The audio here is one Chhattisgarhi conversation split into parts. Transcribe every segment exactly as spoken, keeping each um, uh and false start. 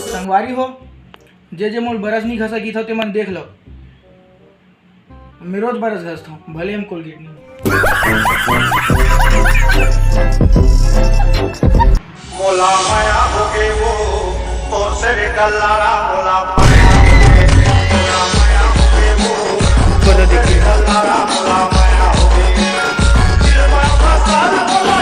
संगवारी हो, जे जे मोर बरस नी घसा गीत हो, ते मन देख लो। मैं रोज बरस घसथों, भले हम कोलगेट नहीं। मोला माया होगे वो, तोर से भी डल्लारा मोला माया होगे। मोला माया होगे वो, तोर से भी डल्लारा मोला माया होगे। दिल में फंसा मोला।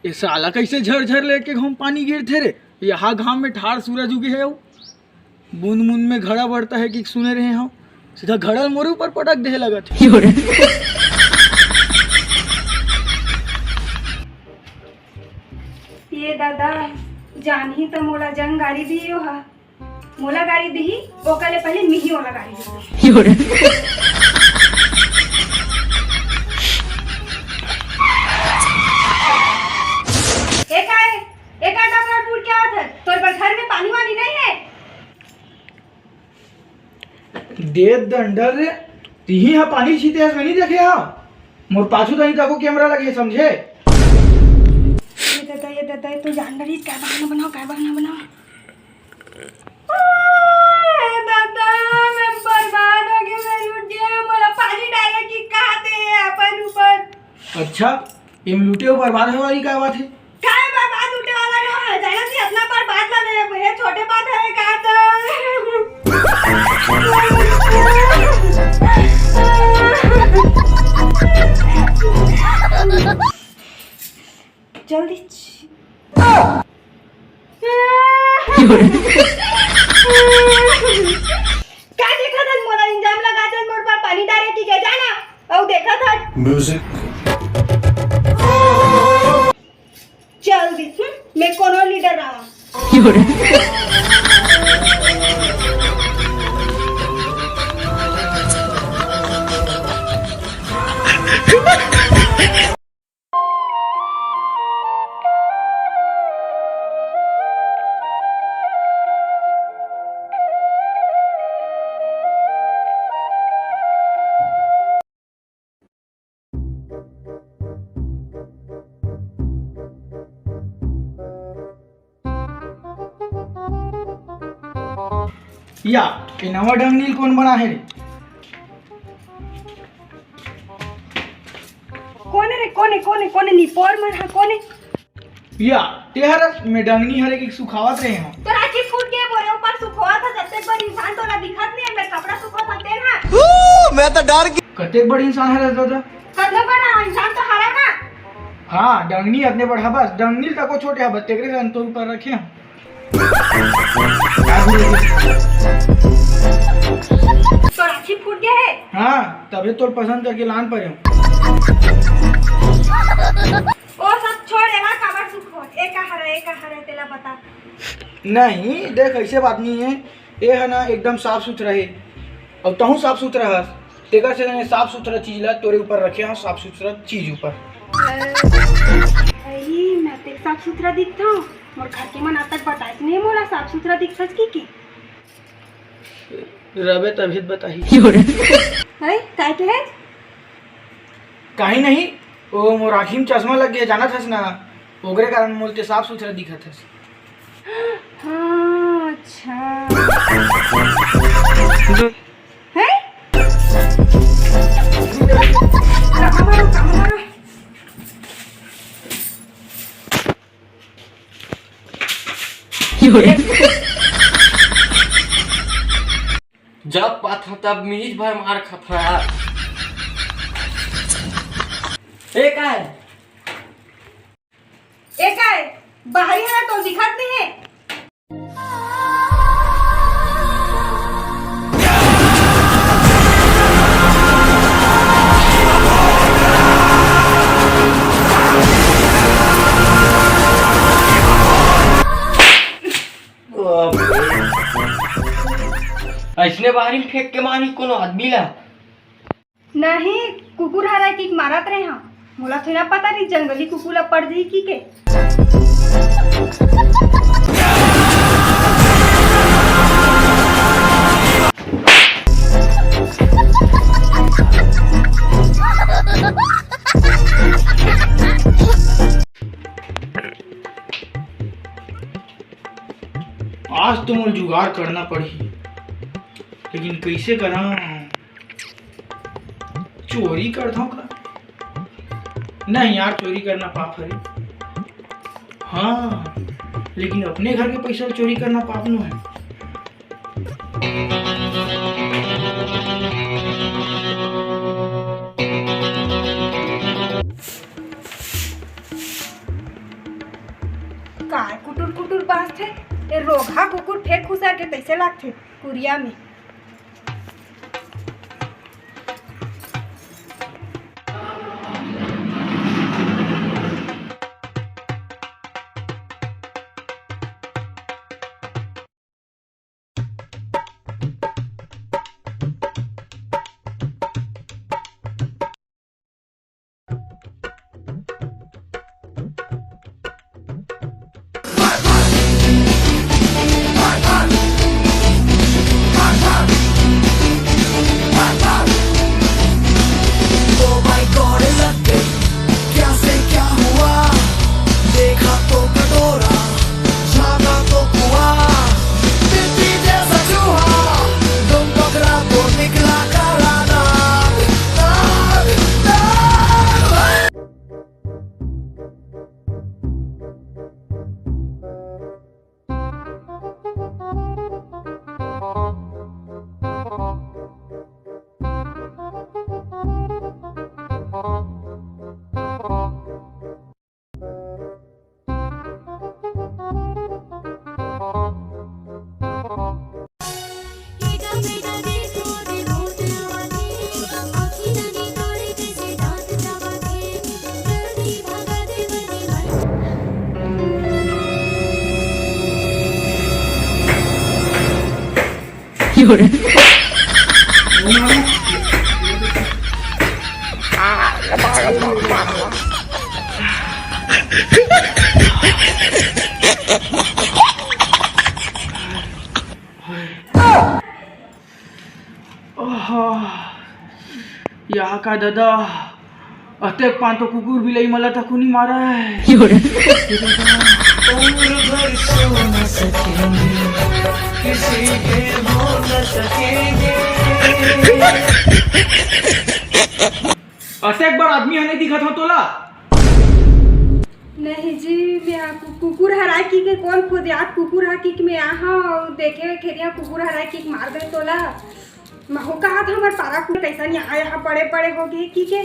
ये साला कैसे झरझर लेके घूम पानी गिरथे रे? यहाँ घाम में ठाड़ सूरज उगे है, बूंद बूंद में घड़ा बढ़ता है कि सुने रहे हो, सीधा घड़ा मोरे ऊपर पटक दे लगत है। ये दादा, जानही त मोला जंग गारी दियो हा। मोला गारी दिही, ओकर ले पहले मिही ओला गारी दिही। ए काय, ए काय डबरा टूट के आवत है? तोर बर घर में पानी वानी नहीं है? दे दंडर रे, तिही हा पानी छीते हस, मैं नहीं देखे हा। मोर पाछू तनी तको कैमरा लगे, समझे? ये दादा, ये दादा, ये तो जान डरी, काय बहाना बनाओ, काय बहाना बनाओ। ए दादा, मैं बर्बाद हो गया, मैं लुट गया, मोला पानी डाले की कहा थे अपन ऊपर। अच्छा, एम लूटे हो बर्बाद होए वाली का बात है? काय बर्बाद लूटे वाला नो है? जाना थी अपना बर्बाद ला ले, ये छोटे बात है का तो। जल्दी च-, का देखत हन मोला? इल्जाम लगात हन मोर पर, पानी डारे की के जाना। अउ देखत हन। म्यूजिक। चल दी, हम्म, मैं कोनो लीडर रहा। या, ये नवा डंगनील कोन बना है रे? कोने रे, कोने, कोने, कोने, निपोर मन हा, कोने? या, ते हर मैं डंगनी हरे के सुखावत रहे हूँ। तो राखी फूट के मोरे ऊपर सुखोवत हा, जत्ते बड़ इंसान तोला दिखत नहीं है, मैं कपड़ा सुखोवत हा, तेन हा। मैं तो डर गया। कतेक बड़ इंसान हरे दादा? कतनो बड़ा इंसान तो हरा ना। हाँ, डंगनी अतने बड़ा, बस डंगनी तको छोटे हा, बस तेकरे से अंतोर ऊपर रखे हम। तो राखी फूट गया है? हाँ, तबे तोर पसंद करके लान परे हूँ। ओ सब छोड़, एला काबर सुखो? ए का हरा, ए का हरा, तेला बता। नहीं, देख, ऐसे बात नहीं है। ए ह ना एकदम साफ सुथरा हे, अउ तहूँ साफ सुथरा हस, तेकर से मैंने साफ सुथरा चीज ला तोरे ऊपर रखे हस, साफ सुथरा चीज ऊपर। अई, मैं तेक साफ सुथरा दिखथंव? मोर घर के मन आज तक बताइस नहीं मोला साफ सुथरा दिखथस कि, कि? रबे तभे त बताही। हैं? काय के है? काही नहीं, ओ मोर आँखी में चश्मा लग गया, जानत हस ना, ओकरे कारण मोल ते साफ सुथरा दिखत हस। हाँ, अच्छा। हैं? कहाँ मारो, कहाँ मारो? जब पाथंव तब मिहिच भर मार खाथंव यार। ए काय? ए काय? बाहरी हे ना, तो दिखत नहीं है। अइसने बाहरी में फेंक के मारही कोनो आदमी ला। नहीं, कुकुर हरय कि मारत रहे हंव। मोला थोड़ी ना पता रही जंगली कुकुर ला पड़ जाही कि के। आज तो मोला जुगाड़ करना पड़ही, लेकिन कइसे करंव? चोरी करथंव का? नहीं यार, चोरी करना पाप हरे। हाँ, लेकिन अपने घर के पइसा ल चोरी करना पाप नो हे। काय कुटुर कुटुर बाजथे? ए रोगहा कुकुर फेर खुसर के तइसे लागथे कुरिया में। आहा, या का ददा, अतेक पान तो कुकुर बिलई मन ला तको नी मारय। अतेक बड़ आदमी ह नी दिखत हो तोला। नहीं जी, मैं आ कु-, कुकुर हराय की के कोन खुद याद कुकुर हा की के मैं आहा अउ देखे खेरिया कुकुर हराय की के मार दे तोला। महू कहा था हमर पारा कुल कैसा नहीं आया हा, बड़े बड़े हो गए की के।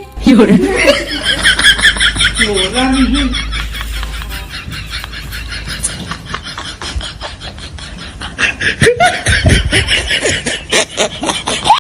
तोला नहीं।